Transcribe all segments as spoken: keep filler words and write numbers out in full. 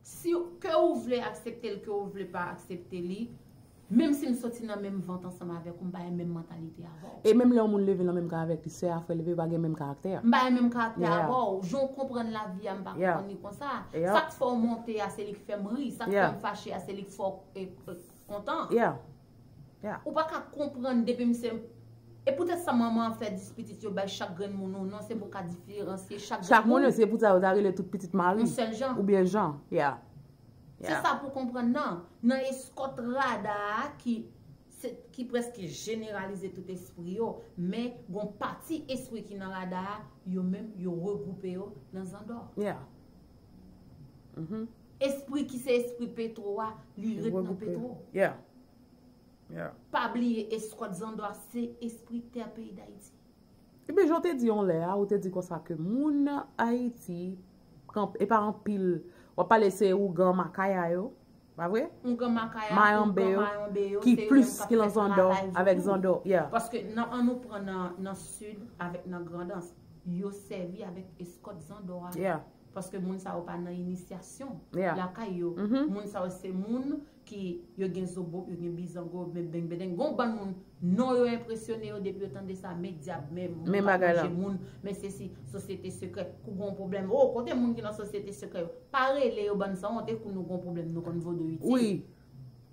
Si ke ou vle aksepte l, ke ou vle pa aksepte li, menm si m soti nan menm vant ansanm avèk ou, m pa gen menm mantalite avè w. E menm lè yon moun leve nan menm kay avèk li, sè a, frè leve, yo pa gen menm karaktè. M pa gen menm karaktè avè w. Jan w konprann lavi a, m pa konprann li konsa. Sa k fè w monte a, se li k fè m ri. Sa k fè m fache a, se li k fè w, e, e, kontan. Ou pa ka konprann depi m se. E poutèt sa manman an fè dis pitit yo bay chak grenn moun yon non, se pou w ka diferansye chak grenn moun. Chak moun, se pou sa yo ta rele tout pitit Mari. Yon sèl jan. Oubyen Jan. Yeah. Se sa pou w konprann nan. Nan eskòt rada a ki, se, ki prèske jeneralize tout espri yo, men gon pati espri ki nan rada a, yo menm, yo regwoupe yo nan zandò. Yeah. Espri ki se espri Petwo a, li ret nan Petwo. Yeah. Yeah. Pa bliye eskòt zandò a se espri tè peyi Dayiti. Epi jan w te di yon lè a, ou te di konsa ke moun Ayiti, kan, e pa anpil, w ap pale se ougan Makaya yo, pa vre? Ougan Makaya, ougan Mayombe yo, ki plis ki lan zandò avèk zandò. Yeah. Paske nan, an nou pran nan, nan Sid avèk nan Grandans, yo sèvi avèk eskòt zandò a. Yeah. Paske moun sa yo pa nan inisyasyon lakay yo. Moun sa yo se moun ki yo gen zobop, yo gen bizango, men beng bedeng. Gon bann moun, non yo enpresyone yo depi yo tande sa, men dyab, men moun pa manje moun, men sesi, sosyete sekrè. Kou gon pwoblèm, o, kote moun ki nan sosyete sekrè yo? Pa rele yo, bann sanwont, e kou nou gon pwoblèm, nou konn vodou itil. Wi.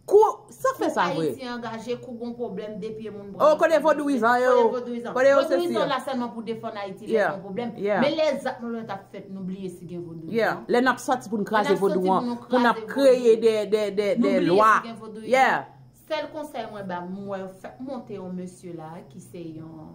Kou, sa k fè sa vre? Kou Ayiti angaje, kou gon pwoblèm, depi e moun pran. Oh, kote vodouyizan yo? Kote vodouyizan? Kote yo sesi? Vodouyizan la sèlman pou defann Ayiti, lè gon pwoblèm. Men lè zak nou lè t ap fèt, nou bliye si gen vodouyizan. Lè n ap sòti pou n kraze vodou an, pou n ap kreye de, de, de, de lwa. Nou bliye si gen vodouyizan. Sèl konsèy mwen ba, m wè yo fèk monte yon mesye la, ki se yon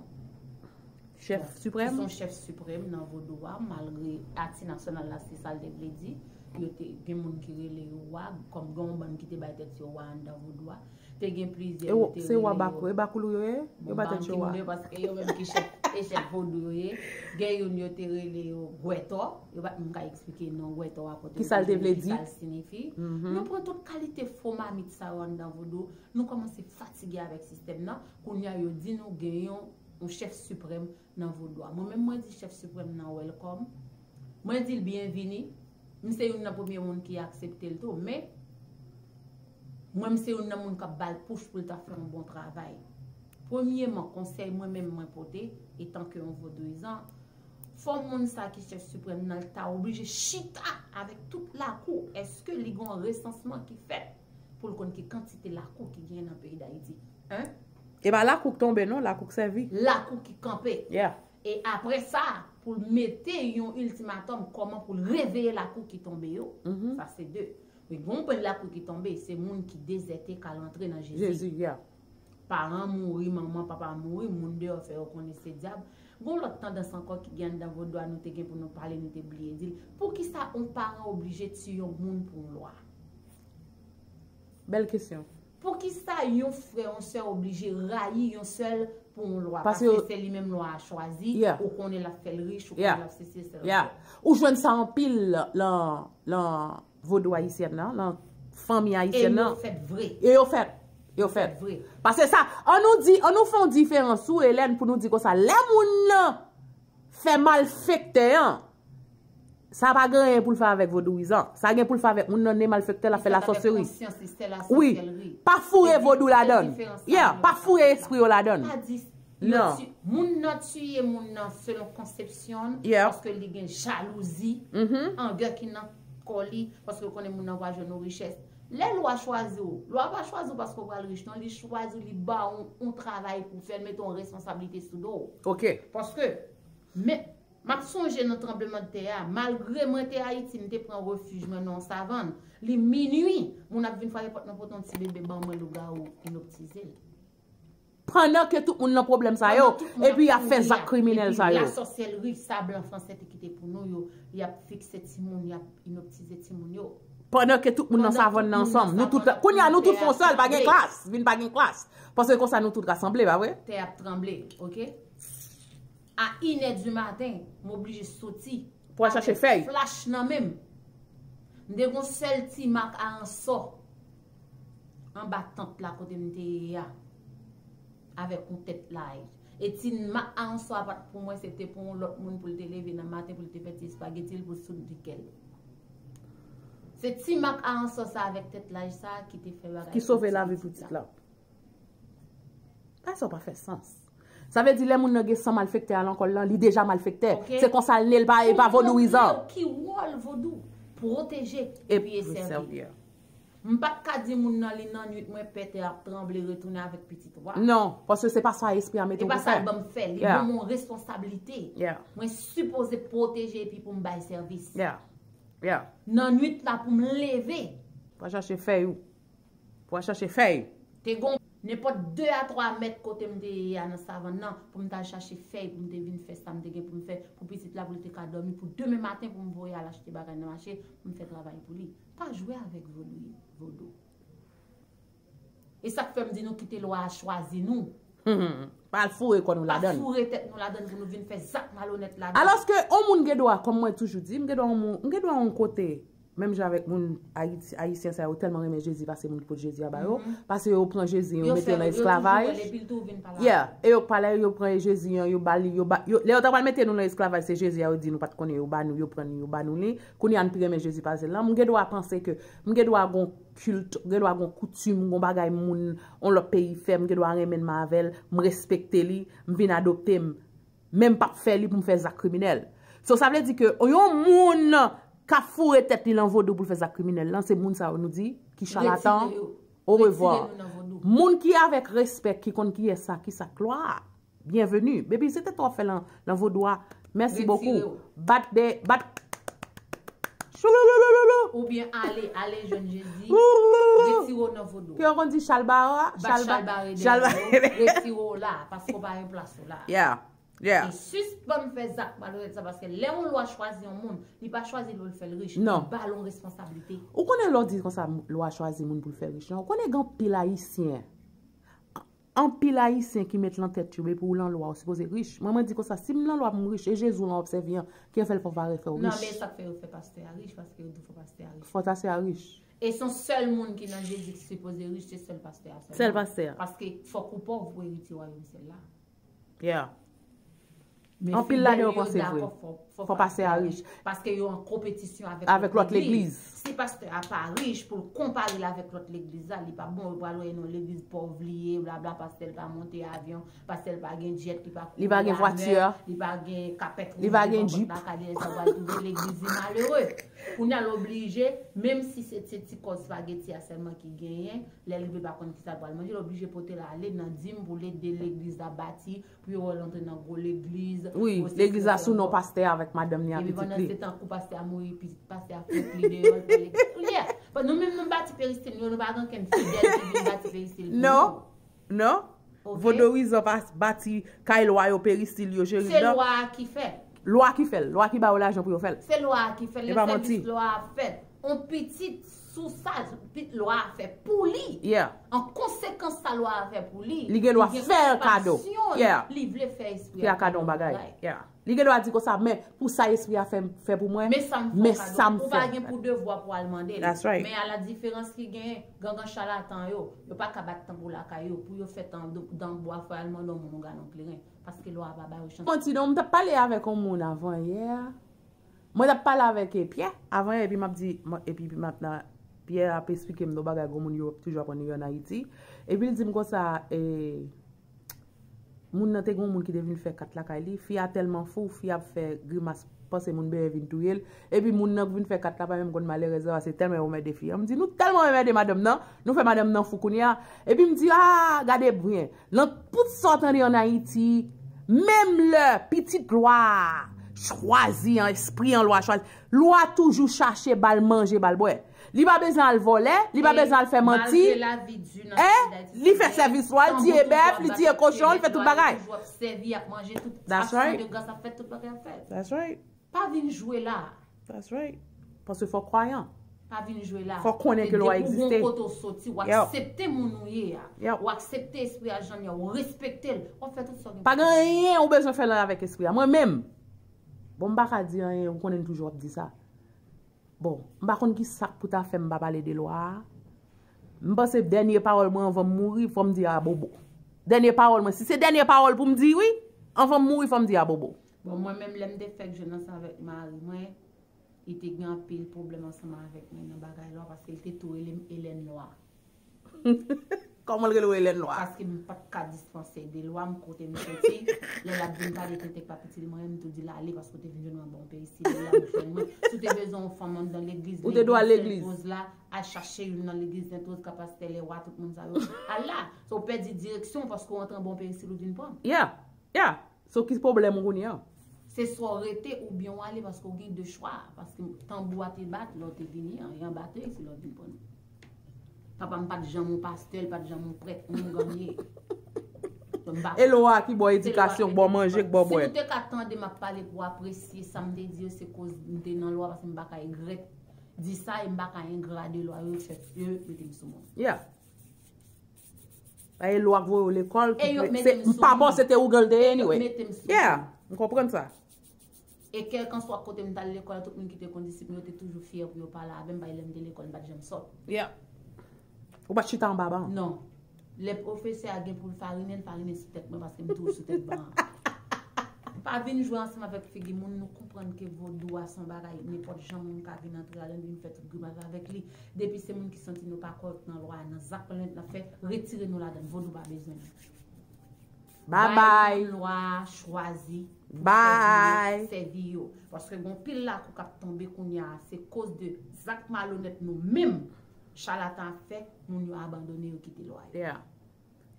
Chèf siprèm? Ki se yon chèf siprèm nan vodou a, malgre ati nasyonal la, se sa l te vle di. Yo te gen moun ki rele yo wa, kòm gen yon bann ki te bay tèt yo wa anndan vodou a. Te gen plizyè yo te rele yo. Se wa Bakou, e Bakoulou yo ye? Yo ba tèt yo wa. Bon, m pa konn ki moun yo, paske yo menm ki chèf, e chèf vodou yo ye. Gen youn yo te rele yo Gwètò. Yo pa t menm ka eksplike non Gwètò a, kote l te vini, ki sa l siyifi. Nou pran tout kalite fo mamit sa yo anndan vodou. Nou kòmanse fatige avèk sistèm nan. Kounye a, yo di nou gen yon yon chèf siprèm nan vodou a. Mwen menm, mwen di chèf siprèm nan welcome. Mwen di l byenvini. M se youn nan premye moun ki aksepte l tou, men mwen, m se youn nan moun k ap ba l pouch pou l ta fè yon bon travay. Premyeman, konsèy mwen menm mwen pote, etanke yon vodouyizan, fò moun sa ki chèf siprèm nan, l ta oblije chita avèk tout lakou. Èske li gen yon resansman ki fèt pou l konn ki kantite lakou ki genyen nan peyi Dayiti? En? E pa lakou k tonbe non, lakou k sèvi. Lakou ki kanpe. Yeah. E apre sa, pou l mete yon iltimatòm, kòman pou l reveye lakou ki tonbe yo. Sa se de. Men gen yon bann lakou ki tonbe, se moun ki dezète k al antre nan Jezi. Jezi, yeah. Paran mouri, manman, papa mouri, moun deyò fè yo konnen se dyab. Gon lòt tandans ankò ki gen anndan vodou a, nou te gen pou nou pale, nou te bliye di l. Poukisa yon paran oblije tiye yon moun pou yon lwa? Bèl kesyon. Poukisa yon frè, yon sè oblije rayi yon sè l pou yon lwa? Paske se li menm lwa a chwazi, ou konnen l ap fè l rich, ou konnen l ap sesi, et cetera. Ou jwenn sa anpil lan, lan vodou ayisyèn nan, lan fanmi ayisyèn nan. E yo fèt vre. E yo fèt. Yo fèt. Yo fèt vre. Paske sa, an nou di, an nou fè yon diferans sou Elèn pou nou di konsa, lè moun nan fè malfektè an, sa pa gen anyen pou l fè avèk vodouyizan. Sa gen pou l fè avèk moun nan, ne malfektè, l ap fè lasòseri. Wi. Pa foure vodou ladan l. Yeah, pa foure espri yo ladan l. Non. Moun nan tiye moun nan selon konsepsyon l, paske li gen jalouzi, angè ki nan kò li, paske l konnen moun nan va jwenn yon richès. Lè lwa chwazi w, lwa pa chwazi w paske w pral rich, non, li chwazi w, li ba w yon, yon travay pou w fè, l mete yon responsablite sou do w. Ok. Paske, men, m ap sonje nan tranblemanntè a, malgre mwen te Ayiti, m te pran refij mwen nan yon savann. Li minui, moun ap vin frape pòt nan pote yon ti bebe ban mwen, lougawou inoptize l. Pandan ke tout moun nan pwoblèm sa yo, epi y ap fè zak kriminèl sa yo. Lasòsyèlri, sa blan fransè te kite pou nou yo, y ap fikse timoun, y ap inoptize timoun yo. Pandan ke tout moun nan savann nan ansanm, nou tout, kounye a nou tout fè yon sèl, pa gen klas, vin pa gen klas. Paske konsa nou tout rasanble, pa vre? Tè ap tranble, ok? A inè di maten, m oblije soti. Pou al chache fèy. Avèk flach nan men m. M te gon sèl ti mak a ansò anba tant la kote m te ye a. Avèk yon tèt laj. E ti mak a ansò a pa t pou mwen, se te pou yon lòt moun pou l te leve nan maten, pou l te fè ti espageti l, pou l soud di kè l. Se ti mak aransò sa avèk tèt laj sa ki te fè bagay Ki sove lavi pitit la. Bagay sa yo pa fè sans. Sa vle di lè moun nan gen san malfektè a nan kò l lan, li deja malfektè. Se konsa l ne, l pa, e pa vodouyizan. Ki wòl vodou? Pwoteje epi e sèvi. M pa t ka di moun nan li nan nwit mwen pè tè ap tranble retounen avèk pitit wa. Non, paske se pa sa espri a mete w pou fè. E pa sa l ban m fè, li ban m yon responsablite. Mwen sipoze pwoteje epi pou m bay sèvis. Nan nwit la pou m leve. Pa chache fèy ou. Pou al chache fèy. Te gon nenpòt de a twa mèt kote m te ye a nan savann nan pou m t al chache fèy pou m te vin fè sa m te gen pou m fè pou pitit la pou li te ka dòmi pou demen maten pou m voye al achte bagay nan mache pou m fè travay pou li. Pa jwe avèk vodou. E sa k fè m di nou kite lwa a chwazi nou. Pa al foure kò nou ladan l. Pa foure tèt nou ladan l pou nou vin fè zak malonèt ladan l. Alòske yon moun gen dwa, kòm mwen toujou di, m gen dwa yon moun, m gen dwa yon kote Menm jan avèk moun Ayiti, Ayisyen sa yo tèlman renmen Jezi pase moun ki pot Jezi a ba yo, pase yo pran Jezi an, yo mete yo nan esklavaj. Yeah, e yo k pa la, yo pran Jezi an, yo ba li, yo ba, yo, lè yo ta pral mete nou nan esklavaj, se Jezi a yo di nou pa t konnen, yo ba nou, yo pran li, yo ba nou li. Kounye a n pi renmen Jezi pase l lan. M gen dwa panse ke, m gen dwa gon kilt, gen dwa gon koutim, gon bagay moun, yon lòt peyi fè, m gen dwa renmen m avè l, m respekte li, m vin adopte m. Men m p ap fè li pou m fè zak kriminèl. So, sa vle di ke yon moun k ap foure tèt li nan vodou pou l fè zak kriminèl lan, se moun sa yo nou di ki chalatan. Orevwa. Moun ki avèk respè, ki konn kiyès sa, ki sa k lwa a. Byenveni. Baby, se tèt w ap fè lan, lan vodou a. Mèsi bokou. Bat de, bat. Chouloulouloulou. Oubyen ale, ale jwenn Jezi. Retire w nan vodou. Ke yo konn di chalbara, chalbara, chalbara. Retire w la, paske w pa gen plas ou la. Yeah. Yeah. E sispann fè zak malonèt sa, paske lè yon lwa chwazi yon moun, li pa chwazi l pou l fè l rich, li ba l yon responsablite. Ou konnen lè w di konsa lwa chwazi moun pou l fè rich lan, ou konnen gen anpil Ayisyen, anpil Ayisyen ki met lan tèt yo, men pou w lan lwa, ou sipoze rich. Mwen, mwen di konsa, si m lan lwa pou m rich, e Jezi w lan w ap sèvi an, ki an fè l fò w pa refè w rich. Non, men e sa k fè yo fè pastè a rich, paske yo di fò pastè a rich. Fò pastè a rich. E se yon sèl moun ki nan Jezi ki sipoze rich, se sèl pastè a sèlman. Sèl pastè a. Paske fòk ou pòv pou erite wayòm syèl la. Yeah. Anpil ladan yo panse vre. Fò pastè a rich. Paske yo an konpetisyon avèk lòt legliz. Si pastè a pa rich pou l konpare l avèk lòt legliz la, li pa bon, yo pral wè nan legliz pòv li ye, blabla, pastè l pa monte avyon, pastè l pa gen jet, li pa kouri avyon, li pa gen kapèt wouj devan pòt lakay li, lè sa w pral twouve legliz li malere. Kounye a l oblije, menm si se ti kòb espageti a sèlman ki genyen, lè l rive pa konn kisa l pral manje, l oblije pote l ale nan dim pou l ede legliz la bati, pou yo wè l antre nan gwo legliz. Wi, legliz la sou non pastè a avèk madanm li a pitit li. Epi pandan se tan kou pastè a mouri, pitit pastè a fout li deyò, l pral legliz. Kounye a, bon, nou menm nou bati peristil nou yo, nou pa gen okenn fidèl ki vin bati peristil pou nou. Non, non. Vodouyizan pa bati kay lwa yo peristil yo, cheri. Se lwa a ki fè. Lwa ki fè l, lwa ki ba yo lajan pou yo fè l. Se lwa a ki fè l, e sèvis lwa a fè. On pitit sou sa lwa a fè pou li. An konsekans sa lwa a fè pou li, li gen dwa fè l kado. Li vle fè espri a kado yon bagay. Li gen dwa di konsa, men pou sa espri a fè, fè pou mwen, men sa m fè. Ou pa gen pou devwa pou al mande l. Men a la diferans ki gen, gangan chalatan yo, yo pa ka bat tanbou lakay yo pou yo fè tanbou a fè al mande yon moun yon galon kleren. Paske lwa a pa ba yo chans. Manti non, m t ap pale avèk yon moun avan yè. Mwen t ap pale avèk Pyè avan yè, epi m ap di, epi m ap nan, Pyè ap esplike m yon bagay, granmoun yo toujou aprann yo ann Ayiti. Epi l di m konsa, e, moun nan te gen yon moun ki te vin fè kat lakay li, fi a tèlman fou, fi a ap fè grimas, panse moun benyen vin touye l. Epi moun nan k vin fè kat la pa menm konn malerèz la, se tèlman yo anmède fi a. M di, nou tèlman anmède madanm nan, nou fè madanm nan fou kounye a. Epi m di, a, gade byen. Lan tout sa w tande ann Ayiti, menm lè pitit lwa a chwazi an, espri an lwa chwazi, lwa toujou chache ba l manje, ba l bwè. Li pa bezwen al vòlè, li pa bezwen al fè manti. Li fè sèvis lwa, li tiye bèf, li tiye kochon, li fè tout bagay. That's right. That's right. Pa vin jwe la. That's right. Paske fò kwayan. Pa vin jwe la. Fò konnen ke lwa egziste. Depi w gon kote w soti, w aksepte moun ou ye a. W aksepte espri a jan l ye a, w respekte l. W ap fè tout sa w gen pou fè. Pa gen anyen ou bezwen fè l avèk espri a. Mwen menm, bon, m pa ka di anyen, ou konnen m toujou ap di sa. Bon, m pa konn ki sa k pou ta fè m pa pale de lwa a. M panse dènye pawòl mwen anvan m mouri, fò m di a bobo. Dènye pawòl mwen, si se dènye pawòl pou m di wi, anvan m mouri, fò m di a bobo. Bon, mwen menm, lè m te fèk jwenn ansanm avèk mari mwen, Li te gen anpil pwoblèm ansanm avèk mwen nan bagay lwa, paske li te tou rele m Elèn Lwa. Kòman l rele w Elèn Lwa? Paske m pa t ka dispanse de lwa, m kote m soti. Lè l ap vin pale tenten k pa pitit mwen, m tou di l ale, paske w te vin jwenn mwen bò peyi si, lè l ap jwenn mwen. Si w te bezwen yon fanm anndan legliz, Ou te dwe al legliz. Sent Woz la, al chache youn nan legliz Sent Woz, ka pastè Lèwa, tout moun sa yo. Al la, so w pèdi direksyon paske w antre an bò peyi si, ou vin pran m. Yeah, yeah. So ki pwoblèm ou kounye a? Se swa w rete oubyen w ale, paske w gen de chwa. Paske tanbou a te bat lè w te vini an, e anba te resi lè w vin pran nou. Papa m pa t janm yon pastè, li pa t janm yon prèt, yon ganye. E lwa ki ba w edikasyon, ki ba w manje, ki ba w bwè. Si w te ka tande m ap pale pou w apresye sa m te di yo, se koz m te nan lwa, paske m pa ka egrèt di sa, e m pa ka engra de lwa yo, yo mete m sou moun. Yeah. E lwa k voye w lekòl, m pa panse te ougan l te ye anyway. Yeah, m konprann sa. E kèlkanswa kote m t al lekòl, tout moun ki te kondisip mwen, yo te toujou fyè pou yo pale avè m, paske lè m te lekòl, m pa t janm sòt. Yeah. Ou pa t chita anba ban? Non. Lè pwofesè a gen pou l farinen, l farinen sou tèt mwen, paske m toujou sou tèt ban an. Pa vin jwe ansanm avèk figi moun, nou konprann ke vodou a se yon bagay, nenpòt jan moun ka vin antre ladan l, vin fè tout grimas avèk li. Depi se moun ki santi nou pa kòrèk nan lwa a, nan zak malonèt n ap fè, retire nou ladan l, vodou pa bezwen nou. Bye bye. Lwa chwazi. Bye. Sèvi yo. Paske gon pil lakou k ap tonbe kounye a, se koz de zak malonèt nou menm chalatan ap fè, moun yo abandone, yo kite lwa yo. Yeah.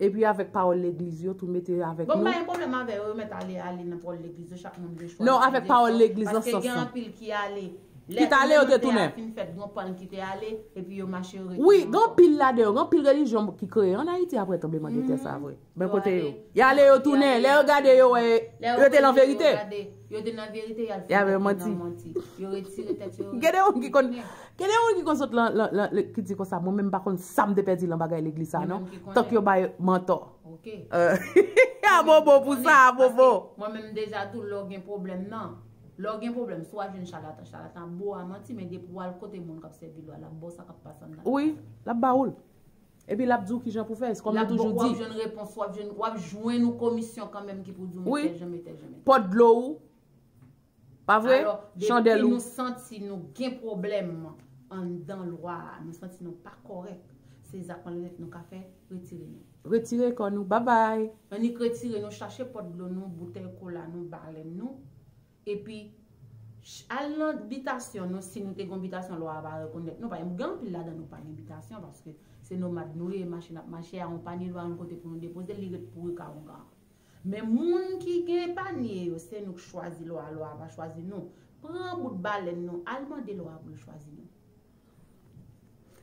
Epi avèk pawòl legliz yo tou mete avèk nou. Bon, m pa gen pwoblèm avè yo, yo mèt ale, ale nan pawòl legliz yo, chak moun gen chwa. Non, avèk pawòl legliz nan sans lan. Paske gen anpil ki ale. Ki t ale yo te tounen. Fin fèt, gon pàn ki te ale, epi yo mache yo retounen. Wi, gen anpil ladan yo, gen anpil relijyon ki kreye ann Ayiti apre tranblemanntè sa vre. Men kote yo? Y ale yo tounen, lè yo gade yo wè yo te nan verite. Yo te nan verite, y al fè tèt yo nan manti. Yo retire tèt yo. Gen de moun ki konn, gen de moun ki konn sot lan, lan, lan, ki di konsa, mwen menm m pa konn sa m te pèdi lan bagay legliz sa non. Tank yo bay mantò. A bobo pou sa, a bobo. Mwen menm deja tou lè w gen pwoblèm nan. Lè w gen pwoblèm, si w al jwenn chalatan, chalatan ap ba w manti, men depi w al kote moun k ap sèvi lwa, l ap ba w sa k ap pase anndan. Wi, l ap ba w l. Epi l ap di w kijan pou fè. Kòm nou toujou di. W ap jwenn repons, w ap jwenn, w ap jwenn yon komisyon kanmenm ki pou di w men tèl jan, men tèl jan, men tèl jan. Pot dlo ou. Pa vre? Chandèl ou. Depi nou santi nou gen pwoblèm anndan lwa a, nou santi nou pa kòrèk, se zak malonèt nou ka fè, retire nou. Retire kò nou. Babay. Annik retire nou, chache pot dlo nou, boutèy kola nou, balèn nou. Epi, al nan bitasyon nou, si nou te gen bitasyon, lwa a pa rekonèt nou. Pa gen anpil ladan nou pa gen bitasyon, paske se nomad nou ye, mache n ap mache a, yon panye lwa yon kote pou nou depoze l, li ret pouri kawonga. Men moun ki gen panye yo, se nou k chwazi lwa a, lwa a pa chwazi nou. Pran bout balèn nou, al mande lwa a pou l chwazi nou.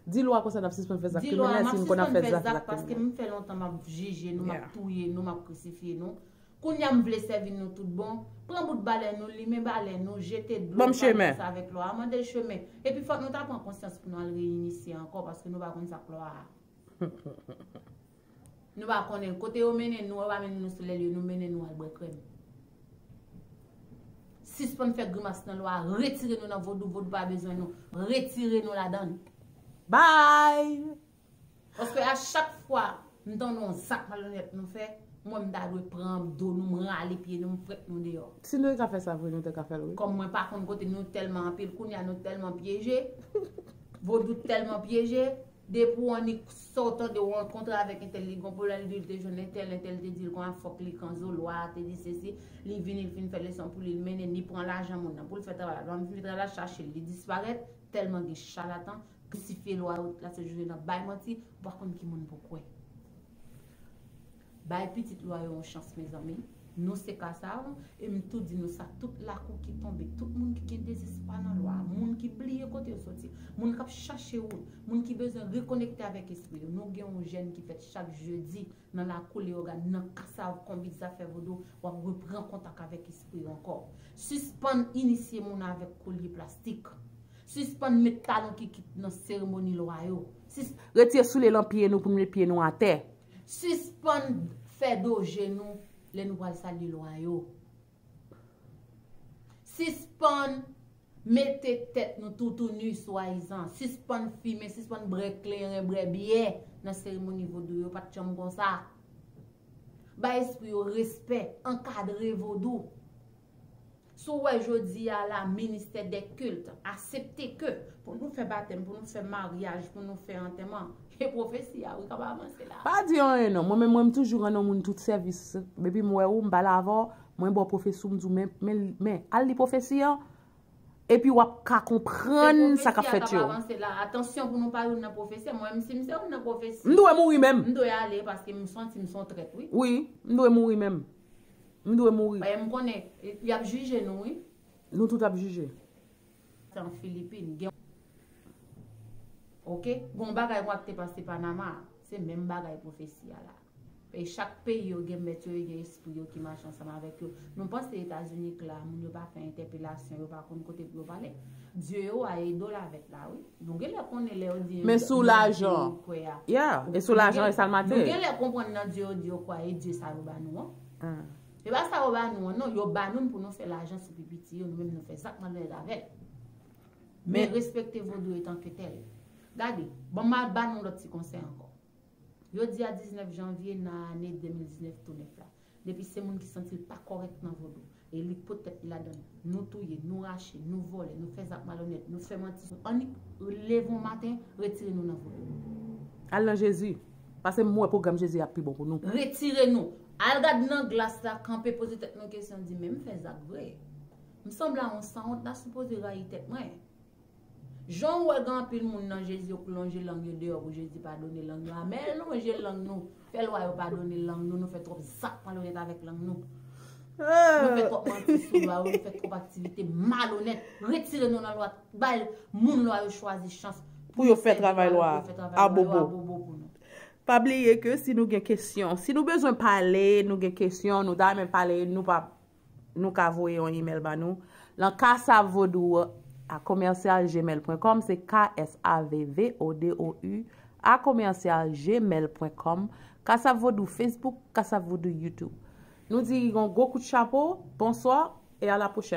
Di lwa konsa n ap sispann fè zak kriminèl si n konn ap fè zak kriminèl. Di lwa, m ap sispann fè zak paske m fè lontan m ap jije nou, m ap touye nou, m ap krisifye nou. Kounye a m vle sèvi nou tout bon. Pran bout balèn nou, limen balèn nou, jete dlo, pa danse avèk lwa a, mande l chemen. Epi fòk nou ta pran konsyans pou nou al reyinisye ankò paske nou pa konn sa k lwa a. Nou pa konnen kote yo mennen nou, yo pa mennen nou sou lè l yo, nou mennen nou al bwè krèm. Sispann fè grimas nan lwa a, retire nou nan vodou, vodou pa bezwen nou, retire nou ladan l. Bye! Paske a chak fwa m tande yon zak malonèt nou fè, mwen m ta dwe pran do nou, m rale pye nou, m frèt nou deyò. Si nou te ka fè sa vre, nou te ka fè l wi. Kòm mwen pa konn kote nou tèlman anpil, kounye a nou tèlman pyeje, vodou tèlman pyeje, depi w annik sa w tande w rankontre avèk entèl, li gon pwoblèm, li di l te jwenn entèl, entèl te di l konsa, fòk li kanzo, lwa a te di sesi, li vini, li fin fè leson pou li, li mennen, li pran lajan moun nan pou l fè travay la, lwa a vin travay la, chache l, li disparèt, tèlman gen chalatan, krisifye lwa yo, la se jodi nan bay manti, ou pa konn ki moun pou kwè. Bay pitit lwa yo yon chans, mezanmi. Nou se ka sa yo, e m tou di nou sa, tout lakou ki tonbe, tout moun ki gen dezespwa nan lwa a, moun ki bliye kote yo soti, moun k ap chache wout, moun ki bezwen rekonekte avèk espri yo. Nou gen yon jèn ki fèt chak jedi nan lakou Leyogàn, nan Kasav, Konbit, Zafè Vodou, w ap repran kontak avèk espri yo ankò. Sispann inisye moun avèk kolye plastik. Sispann met talon kikit nan seremoni lwa yo. Sis- Retire soulye lan pye nou pou n met pye nou atè. Sispann fè do je nou lè nou pral salye lwa yo. Sispann mete tèt nou toutouni swadizan. Sispann fimen, sispann bwè kleren, bwè byè nan seremoni vodou yo. Pa t janm konsa. Bay espri yo respè, ankadre vodou. Si w wè jodi a la, ministè dè kilt aksepte ke pou nou fè batèm, pou nou fè maryaj, pou nou fè antèman, e pwofesi a wi k ap avanse la. Pa di anyen non. Mwen menm, mwen, m toujou rann yon moun tout sèvis. Depi m wè ou, m pale avè w, mwen ba w pwofesi w, m di w, men, men, men, al li pwofesi an, epi w ap ka konprann sa k ap fèt yo. Atansyon pou nou pa youn nan pwofesi. Mwen menm, si m se youn nan pwofesi, M dwe mouri menm. M dwe ale paske m santi m se yon trèt, wi. Wi, m dwe mouri menm. M dwe mouri. Paske m konnen y ap jije nou, wi. Nou tout ap jije. Se an Filipin. Gen. Oke? Gon bagay konn ap te pase Panama. Se menm bagay pwofesi a la. E chak peyi yo gen mèt yo, yo gen espri yo ki mache ansanm avèk yo. Nou panse Etazini k la, moun yo pa fè entèpelasyon, yo pa konn kote pou yo pale. Dye yo a e do lavèt la, wi. Nou genlè konnen lè yo di. Men sou lajan. Yeah, e sou lajan e sa l mate. Nou genlè konprann nan Dye yo di yo kwè e Dye sa yo ba nou an. E pa sa yo ba nou an, non, yo ba nou n pou nou fè lajan sou pi piti yo, nou menm nou fè zak malonèt avè l. Men respekte vodou etan ke tèl. Gade, bon, m al ba nou lòt ti konsèy ankò. Yo di a diznèf janvye nan ane de mil diznèf tou nèf la. Depi se moun ki santi l pa kòrèk nan vodou, e li pot tèt li ladan l, nou touye, nou rache, nou vòlè, nou fè zak malonèt, nou fè manti sou, annik leve yon maten, retire nou nan vodou. Al nan Jezi. Paske m wè pwogram Jezi ap pi bon pou nou. Retire nou. Al gad nan glas la, kanpe, poze tèt nou kesyon, di, men m fè zak vre? M sanble a yon sanwont, la sipoze rayi tèt mwen. Jan w wè gen anpil moun nan Jezi yo k lonje lang yo deyò pou Jezi padone lang yo a, men lonje lang nou, fè lwa yo padone lang nou, nou fè twòp zak malonèt avèk lang nou. Nou fè twòp manti sou lwa yo, nou fè twòp aktivite malonèt. Retire nou nan lwa, bay moun lwa yo chwazi chans Pou yo fè travay lwa a bobo. Pou nou. Pa bliye ke si nou gen kesyon, si nou bezwen pale, nou gen kesyon, nou ta renmen pale, nou pa nou ka voye yon email ba nou nan kasavvodou a commercial gmail point com, se K S A V V O D O U a commercial gmail point com. Kasav Vodou Facebook, Kasav Vodou YouTube. Nou di yon gwo kout chapo, bonswa e a la pwochèn.